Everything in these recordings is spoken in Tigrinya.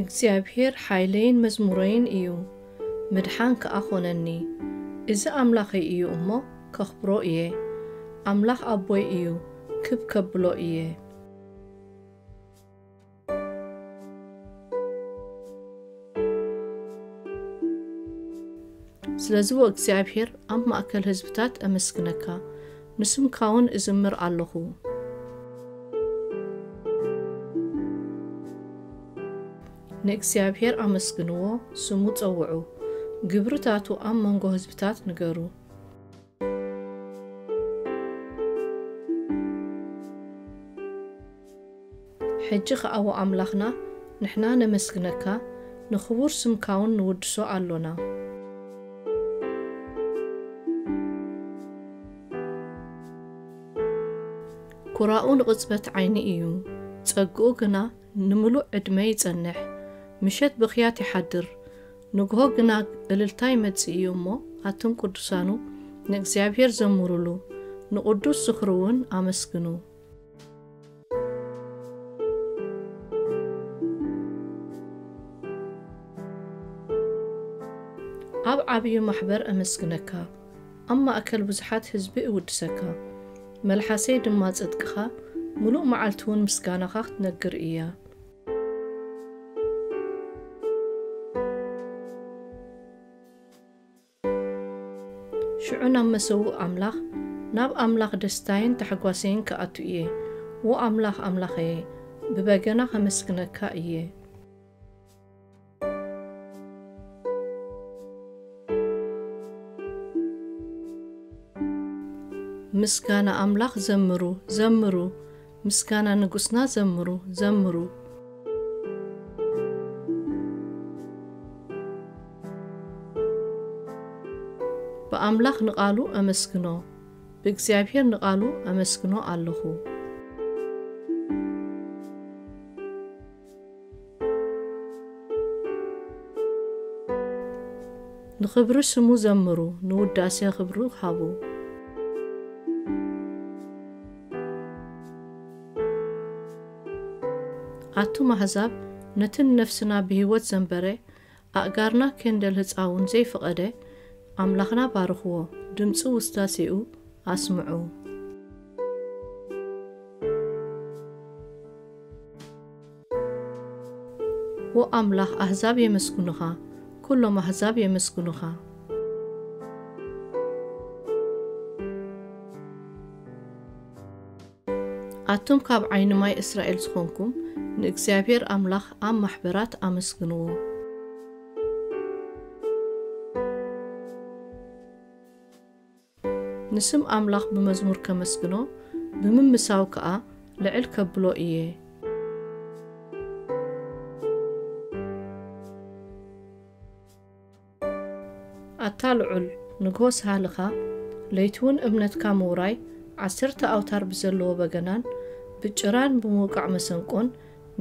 እግዚኣብሄር ሓይለይን መዝሙረይን እዩ፣ ምድሓን ከኣ ኾነኒ። እዚ ኣምላኸይ እዩ እሞ፣ ከኽብሮ እየ። ኣምላኽ ኣቦይ እዩ፣ ክብ ከብሎ እየ። ስለዚ ወእግዚኣብሄር ኣብ ማእከል ህዝብታት ኣመስግነካ፣ ንስምካውን እዝምር ኣለኹ። ንእግዚኣብሄር ኣመስግንዎ፣ ስሙ ጸውዑ፣ ግብርታቱ ኣብ መንጎ ህዝብታት ንገሩ። ሕጂ ኸኣ ኣምላኽና፣ ንሕና ነመስግነካ፣ ንኽቡር ስምካውን ንውድሶ ኣሎና። ኩራኡ ንቕጽበት ዓይኒ እዩ፣ ጸግኡ ግና ንምሉእ ዕድመ ይጸንሕ። ምሸት ብኽያት ይሓድር፣ ንግሆ ግና እልልታ ይመጽእ እዩ እሞ፣ ኣቱም ቅዱሳኑ ንእግዚኣብሄር ዘምሩሉ፣ ንቕዱስ ዝኽሩ እውን ኣመስግኑ። ኣብ ዓብዩ ማሕበር ኣመስግነካ፣ ኣብ ማእከል ብዙሓት ህዝቢ እውድሰካ። መልሓሰይ ድማ ጽድቅኻ፣ ምሉእ መዓልቲ እውን ምስጋናኻ ክትነግር እያ። ሽዑ ናብ መሰውእ ኣምላኽ፣ ናብ ኣምላኽ ደስታይን ታሕጓሰይን ክኣቱ እየ። ዎ ኣምላኽ ኣምላኸየ፣ ብበገና ኸመስግነካ እየ። ምስጋና ኣምላኽ ዘምሩ፣ ዘምሩ፣ ምስጋና ንጉስና ዘምሩ፣ ዘምሩ። ብኣምላኽ ንቓሉ ኣመስግኖ፣ ብእግዚኣብሄር ንቓሉ ኣመስግኖ ኣለኹ። ንኽብሪ ስሙ ዘምሩ፣ ንውዳሴ ኽብሩ ሃቡ። ኣቱም ኣህዛብ፣ ነቲ ንነፍስና ብህይወት ዘንበረ፣ ኣእጋርና ኬንደል ህጻውን ዘይፈቐደ ኣምላኽና ባርኽዎ፣ ድምጺ ውስታሴኡ ኣስምዑ። ዎ ኣምላኽ፣ ኣህዛብ የመስግኑኻ፣ ኩሎም ኣህዛብ የመስግኑኻ። ኣቱም ካብ ዓይኒ ማይ እስራኤል ዝኾንኩም፣ ንእግዚኣብሔር ኣምላኽ ኣብ ማሕበራት ኣመስግንዎ። ንስም ኣምላኽ ብመዝሙር ከመስግኖ፣ ብምምሳው ከኣ ልዕል ከብሎ እየ። ኣታ ልዑል፣ ንግሆ ሳህልኻ፣ ለይቲውን እምነትካ ምውራይ፣ ዓሰርተ ኣውታር ብዘለዎ በገናን ብጭራን ብምውቃዕ መሰንቆን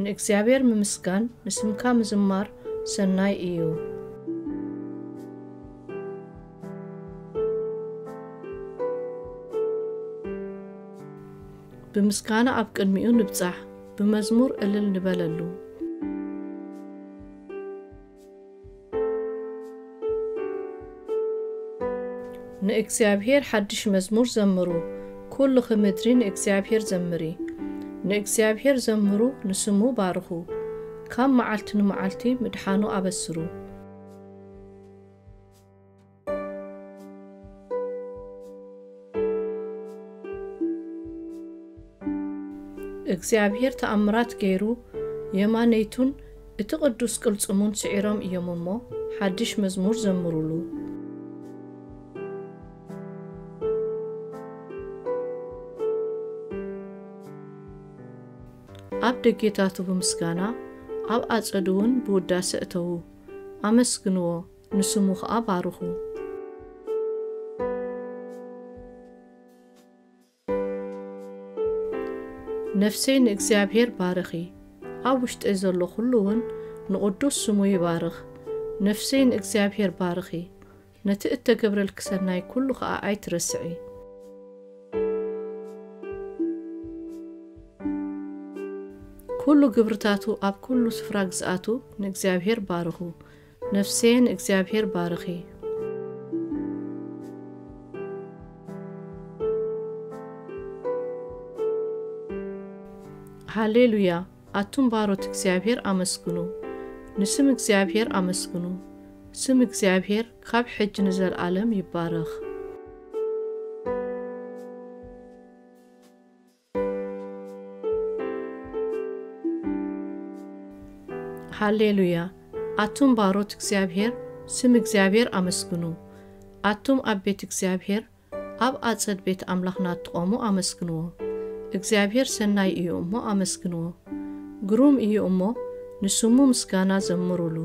ንእግዚኣብሔር ምምስጋን ንስምካ ምዝማር ሰናይ እዩ። ብምስጋና ኣብ ቅድሚኡ ንብጻሕ፣ ብመዝሙር እልል ንበለሉ። ንእግዚኣብሔር ሓድሽ መዝሙር ዘምሩ፣ ኩልኺ ምድሪ ንእግዚኣብሔር ዘምሪ። ንእግዚኣብሔር ዘምሩ፣ ንስሙ ባርኹ፣ ካብ መዓልቲ ንመዓልቲ ምድሓኑ ኣበስሩ። እግዚኣብሔር ተኣምራት ገይሩ፣ የማነይቱን እቲ ቅዱስ ቅልጽሙን ስዒሮም እዮም እሞ፣ ሓድሽ መዝሙር ዘምሩሉ። ኣብ ደጌታቱ ብምስጋና፣ ኣብ ኣጸዱ እውን ብውዳሰ እተዉ። ኣመስግንዎ፣ ንስሙ ኸኣ ባርኹ። ነፍሰይ ንእግዚኣብሔር ባርኺ፣ ኣብ ውሽጠይ ዘሎ ኹሉ እውን ንቕዱስ ስሙ ይባርኽ። ነፍሰይ ንእግዚኣብሔር ባርኺ፣ ነቲ እተገብረልኪ ሰናይ ኩሉ ኸኣ ኣይትረስዒ። ኩሉ ግብርታቱ ኣብ ኩሉ ስፍራ ግዝኣቱ ንእግዚኣብሔር ባርኹ። ነፍሴ ንእግዚኣብሔር ባርኺ። ሃሌሉያ! ኣቱም ባሮት እግዚኣብሔር ኣመስግኑ፣ ንስም እግዚኣብሔር ኣመስግኑ። ስም እግዚኣብሔር ካብ ሕጂ ንዘለዓለም ይባረኽ። ሃሌሉያ! ኣቱም ባሮት እግዚኣብሔር፣ ስም እግዚኣብሔር ኣመስግኑ። ኣቱም ኣብ ቤት እግዚኣብሔር፣ ኣብ ኣጸድ ቤት ኣምላኽና እትቖሙ ኣመስግንዎ። እግዚኣብሔር ሰናይ እዩ እሞ ኣመስግንዎ። ግሩም እዩ እሞ ንስሙ ምስጋና ዘምሩሉ።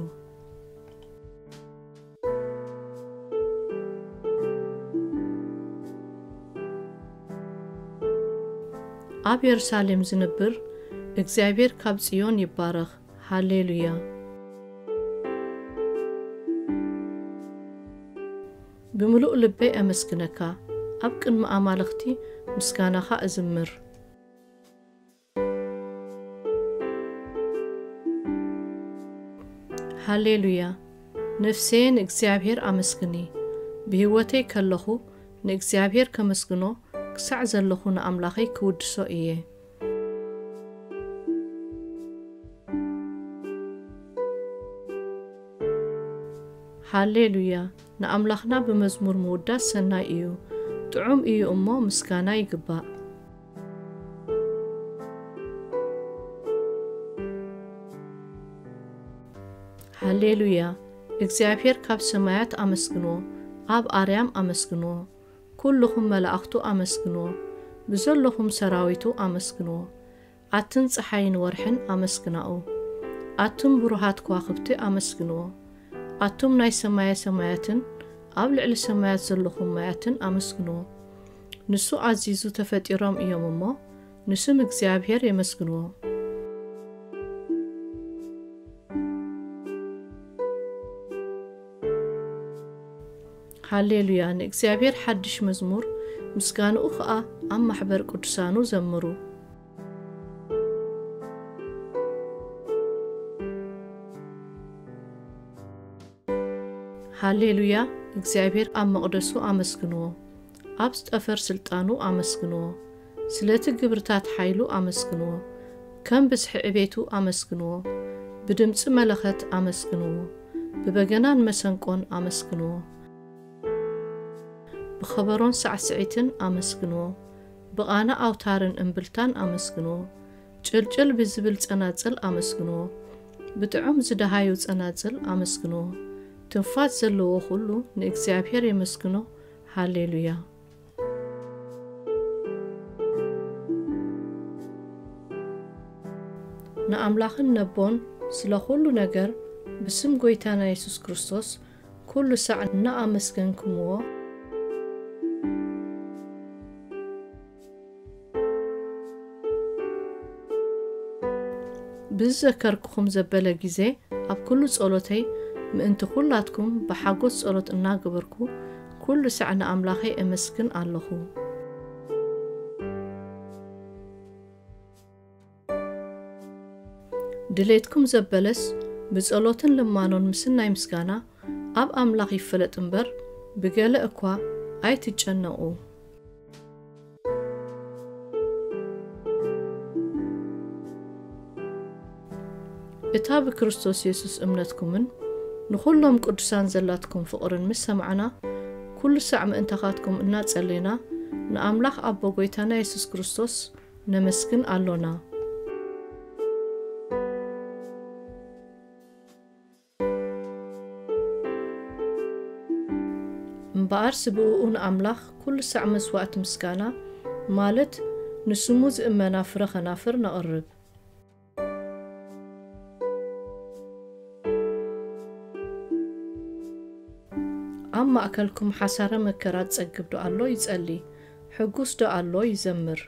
ኣብ የሩሳሌም ዝነብር እግዚኣብሔር ካብ ጽዮን ይባረኽ። ሃሌሉያ። ብምሉእ ልበይ ኣመስግነካ፣ ኣብ ቅድሚ ኣማልኽቲ ምስጋናኻ እዝምር። ሃሌሉያ። ነፍሰየ ንእግዚኣብሔር ኣመስግኒ። ብህይወተይ ከለኹ ንእግዚኣብሔር ከመስግኖ፣ ክሳዕ ዘለኹ ንኣምላኸይ ክውድሶ እየ። ሃሌሉያ። ንኣምላኽና ብመዝሙር ምውዳስ ሰናይ እዩ፣ ጥዑም እዩ እሞ ምስጋና ይግባእ። ሃሌሉያ። እግዚኣብሔር ካብ ሰማያት ኣመስግንዎ፣ ኣብ ኣርያም ኣመስግንዎ። ኩልኹም መላእኽቱ ኣመስግንዎ፣ ብዘለኹም ሰራዊቱ ኣመስግንዎ። ኣትን ጸሓይን ወርሕን ኣመስግናኡ። ኣቱም ብሩሃት ከዋኽብቲ ኣመስግንዎ። ኣቱም ናይ ሰማየ ሰማያትን ኣብ ልዕሊ ሰማያት ዘለኹም ማያትን ኣመስግንዎ። ንሱ ኣዚዙ ተፈጢሮም እዮም እሞ፣ ንስም እግዚኣብሔር የመስግንዎ። ሃሌሉያ፣ ንእግዚኣብሔር ሓድሽ መዝሙር፣ ምስጋንኡ ኸኣ ኣብ ማሕበር ቅዱሳኑ ዘምሩ። ሃሌሉያ፣ እግዚኣብሔር ኣብ መቕደሱ ኣመስግንዎ፣ ኣብ ጠፈር ስልጣኑ ኣመስግንዎ። ስለቲ ግብርታት ሓይሉ ኣመስግንዎ፣ ከም ብዝሒ ዕቤቱ ኣመስግንዎ። ብድምጺ መለኸት ኣመስግንዎ፣ ብበገናን መሰንቆን ኣመስግንዎ። ብኸበሮን ሳዕስዒትን ኣመስግንዎ፣ ብቓና ኣውታርን እምብልታን ኣመስግንዎ። ጭልጭል ብዝብል ጸናጽል ኣመስግንዎ፣ ብጥዑም ዝደሃዩ ጸናጽል ኣመስግንዎ። ትንፋስ ዘለዎ ኹሉ ንእግዚኣብሔር የመስግኖ። ሃሌሉያ። ንኣምላኽን ነቦን ስለ ኹሉ ነገር ብስም ጐይታና የሱስ ክርስቶስ ኩሉ ሳዕ እናኣመስገንኩምዎ፣ ብዝዘከርኩኹም ዘበለ ግዜ ኣብ ኩሉ ጸሎተይ ምእንቲ ኩላትኩም ብሓጎስ ጸሎት እናገበርኩ ኩሉ ሳዕ ንኣምላኸይ እመስግን ኣለኹ። ድሌትኩም ዘበለስ ብጸሎትን ልማኖን ምስናይ ምስጋና ኣብ ኣምላኽ ይፈለጥ እምበር ብገለ እኳ ኣይትጨነቑ። እታ ብክርስቶስ የሱስ እምነትኩምን ንኹሎም ቅዱሳን ዘላትኩም ፍቕርን ምስ ሰማዕና፣ ኩሉ ሳዕ ምእንታኻትኩም እናጸሌና ንኣምላኽ ኣቦ ጐይታና የሱስ ክርስቶስ ነመስግን ኣሎና። እምበኣርስ ብእኡ ንኣምላኽ ኩሉ ሳዕ መስዋእቲ ምስጋና፣ ማለት ንስሙ ዝእመና ፍረ ኸናፍር ነቕርብ። ኣብ ማእከልኩም ሓሳረ መከራ ጸግብ ዶ ኣሎ? ይጸሊ። ሕጉስ ዶ ኣሎ? ይዘምር።